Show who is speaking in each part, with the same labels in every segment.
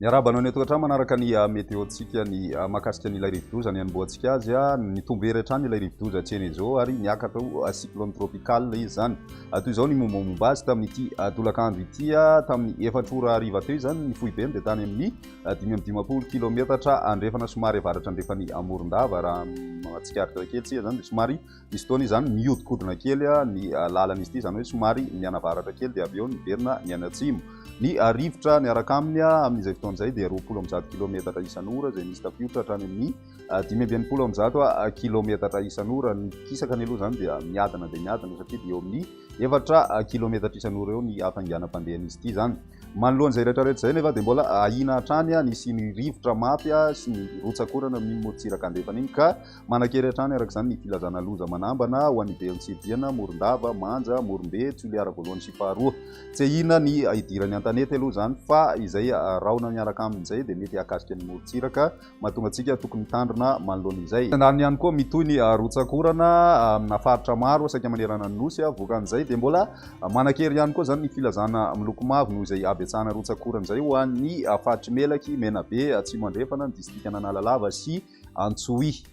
Speaker 1: Miarahaba anao any an-tokantrano manaraka ny météo-ntsika ny mahakasika an'ilay rivodoza ny hanombohantsika azy. Nitombo hery hatrany ilay rivodoza Chenezo ary niakatra ho cyclone tropical izy izany. Toy izao ny mombamomba azy tamin'ity tolakandro ity tamin'ny efatra ora hariva teo izany ny foibeny dia tany amin'ny 55 kilometatra andrefana somary avaratra andrefan'i Morondava raha mahatsikaritra kely tsika izany dia somary Misy fotoana izy izany mihodinkodina kely ny lalan'izy ity, izany hoe somary mianavaratra kely dia avy eo miverina mianatsimo. Ny rivotra miaraka aminy amin'izay fotoana izay dia 120 kilometatra isan'ora izay misy tafiotra hatrany amin'ny 165 kilometatra isan'ora. Ny kisakany aloha izany dia miadana dia miadana satria dia eo amin'ny 4 kilometatra isan'ora eo ny hafainganam-pandehan'izy ity izany. Manoloana izay rehetra rehetra izay nefa dia mbola ahiana hatrany ny hisian'ny rivotra mafy sy ny rotsak'orana amin'iny morontsiraka andrefana iny ka Manan-kery hatrany araka izany ny filazana loza manambana ho an'i Beantsiriana, Morondava, Manja, Morombe, Toliara voalohany sy faharoa. Tsy ahiana ny hidirany an-tanety aloha izany fa izay rahona miaraka aminy izay dia mety hahakasika ny morontsiraka, mahatonga antsika tokony hitandrina manoloana izay. Andaniny ihany koa mitohy ny rotsak'orana amina faritra maro saika manerana ny Nosy, vokan'izay dia mbola manan-kery ihany koa izany ny filazana miloko mavo noho izay habetsahana rotsak'orana izay ho an'ny faritr'i Melaky, Menabe, Atsimo Andrefana, ny distrikan'Analalava sy Antsohihy.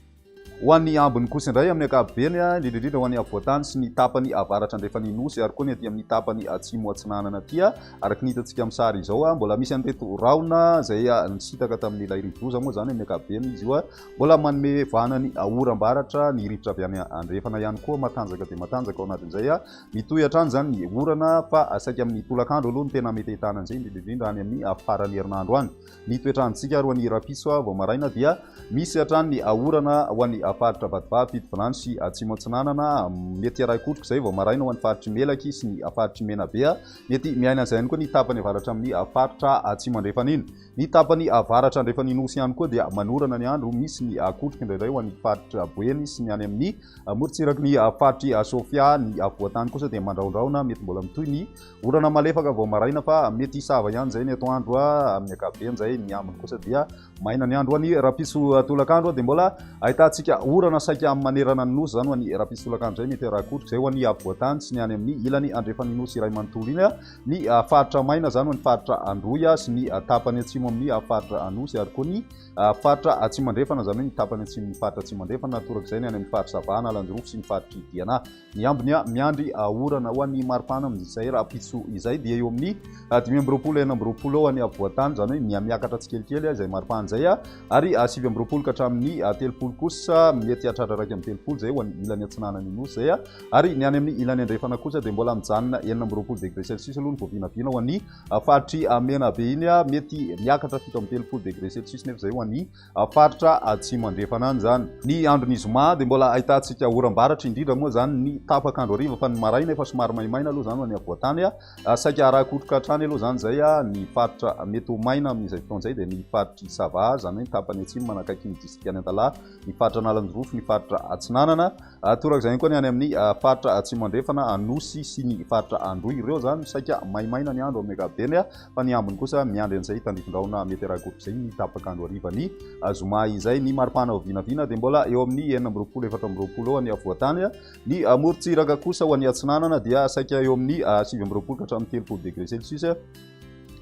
Speaker 1: Ho an'ny ambiny kosa indray amin'ny ankapobeny, indrindra indrindra ho an'ny afovoantany sy ny tapany avaratra andrefan'ny Nosy ary koa ny aty amin'ny tapany atsimo atsinanana aty, araka ny hitantsika amin'ny sary izao, mbola misy an'ireto rahona izay nisintaka tamin'ilay rivodoza moa izany amin'ny ankapobeny izy io, mbola manome vahana ny oram-baratra, ny rivotra avy any andrefana ihany koa matanjaka dia matanjaka ao anatin'izay. Mitohy hatrany izany ny orana fa saika amin'ny tolakandro aloha no tena mety ahitana an'izay, indrindra indrindra any amin'ny faran'ny herinandro any. Ny toetr'androntsika ary ho an'ny rahampitso vao maraina dia misy hatrany ny orana ho an'ny faritra Vatovavy, Fitovinany sy Atsimo Atsinanana. Mety hiarahi-kotroka izay vao maraina ho an'ny faritr'i Melaky sy ny faritr'i Menabe. Mety miaina an'izay ihany koa ny tapany avaratra amin'ny faritra Atsimo Andrefana iny. Ny tapany avaratra andrefan'ny Nosy ihany koa dia manorana ny andro, misy ny kotroka indraindray ho an'ny faritra Boeny sy ny any amin'ny morontsiraky ny faritr'i Sofia. Ny afovoan-tany kosa dia mandrahondrahona, mety mbola mitohy ny Orana malefaka vao maraina fa mety hisava ihany izay ny atoandro amin'ny ankapobeny izay, ny ambiny kosa dia maina ny andro. Any rahampitso tolakandro dia mbola ahitantsika orana saika manerana ny nosy izany ho an'ny rahampitso tolakandro izay, mety rakotroka izay ho an'ny afovoantany sy ny any amin'ny ilany andrefan'ny nosy iray manontolo iny. Ny faritra maina izany ho an'ny faritra Androy sy ny tapany atsimo amin'ny faritra Anosy ary koa ny faritra atsimo andrefana izany hoe ny tapany atsimon'ny faritra atsimo andrefana, torak'izay ny any amin'ny faritra Sava, Analanjirofo sy ny faritr'i Diana. Ny ambiny miandry orana ho an'ny maripana amin'izay rahampitso izay dia eo amin'ny 25 26 eo any afovoan-tany, izany hoe mihamiakatra tsikelikely izay maripana izay, ary 29 ka hatramin'ny 30 kosa, mety hahatratra 31 izay ho an'ny ilany atsinanan'ny nosy izay, ary ny any amin'ny ilany andrefana kosa dia mbola mijanona 26 degré celsius aloha ny voavinavina ho an'ny faritr'i Menabe iny, mety miakatra 37 degré celsius nefa izay ho an'ny Faritra atsimo andrefana any izany. Ny andron'ny zoma dia mbola ahitantsika oram-baratra indrindra moa izany ny tapak'andro hariva fa ny maraina efa somary maimaina aloha izany ho an'ny afovoan-tany. Saika arakotroka hatrany aloha izany izay ny faritra mety ho maina amin'izay fotoana izay dia ny faritr'i Sava, izany hoe ny tapany atsimo manakaiky ny distrikan'i Antalaha, ny faritra Analanjirofo, ny faritra Atsinanana. Torak'izay ihany koa ny any amin'ny faritra atsimo andrefana, Anosy sy ny faritra Androy. Ireo izany saika maimaina ny andro amin'ny ankapobeny. fa ny ambiny kosa miandry an'izay tandrifin-drahona mety rakotra izay ny tapak'andro hariva ny zoma izay. Ny maripana vinavina dia mbola eo amin'ny 26 24 eo any afovoan-tany. Ny morontsiraka kosa ho an'ny atsinanana dia saika eo amin'ny 29 ka hatramin'ny 30 degré celsius.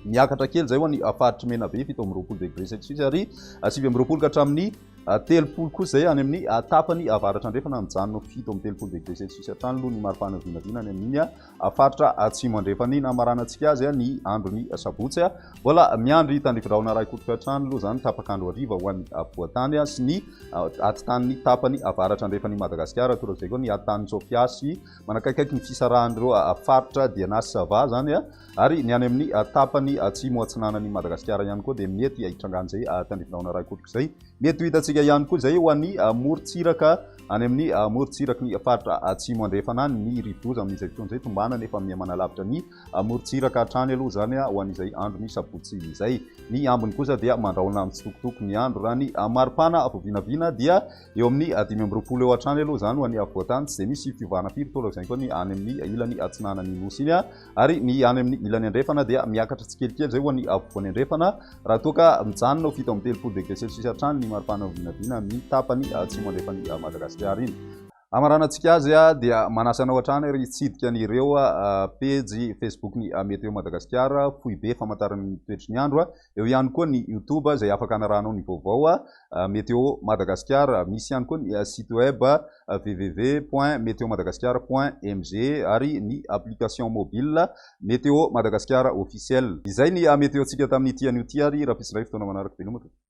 Speaker 1: Miakatra kely izay ho an'ny faritry Menabe 27 degré celsius ary 29 ka hatramin'ny 30 kosa izay any amin'ny tapany avaratra andrefana, mijanona 37 degré celsius hatrany aloha ny maripana vinavina any amin'iny Faritra Atsimo Andrefana iny hamaranantsika azy ny andron'ny sabotsy. Mbola miandry tandrifin-drahona arahi-kotroka hatrany aloha izany tapak'andro hariva ho an'ny afovoan-tany sy ny atitanin'ny tapany avaratra andrefan'i Madagasikara, torak'izay koa ny atitanin'i Sofia sy manakaikaiky ny fisarahan'ireo faritra Diana sy Sava izany ary ny any amin'ny tapany atsimo atsinanan'i Madagasikara ihany koa dia mety hitrangan'izay tandrifin-drahona arahi-kotroka izay. Mety ho hitantsika ihany koa izay ho an'ny morontsiraka any amin'ny morontsiraky ny faritra atsimo andrefana any ny rivodoza amin'izay fotoana izay. Tombana nefa miha-manalavitra ny morontsiraka hatrany aloha izany ho an'izay andron'ny sabotsy izay. Ny ambiny kosa dia mandrahona mitsitokotoko ny andro. Raha ny maripana vao vinavina dia eo amin'ny 25 eo hatrany aloha izany ho an'ny afovoan-tany. Tsy dia misy fiovana firy torak'izay koa ny any amin'ny ilany atsinanan'ny nosy iny. Ary ny any amin'ny ilany andrefana dia miakatra tsikelikely izay ho an'ny afovoany andrefana raha toa ka mijanona ho 37 degré celsius hatrany ny maripana vinavina amin'ny tapany atsimo andrefan'i Madagasikara iny. Hamaranantsika azy dia manasa anao hatrany ary hitsidika an'ireo pejy Facebook-n'ny Météo Madagasikara, foibe famantarana ny toetry ny andro. Eo ihany koa ny YouTube izay afaka anarahanao ny vaovao Météo Madagasikara. Misy ihany koa ny site web www.meteomadagascar.mg ary ny application mobile Météo Madagasikara officiel. Izay ny Météo-ntsika tamin'ity anio ity ary rahampitso indray fotoana manaraka. Veloma tompoko.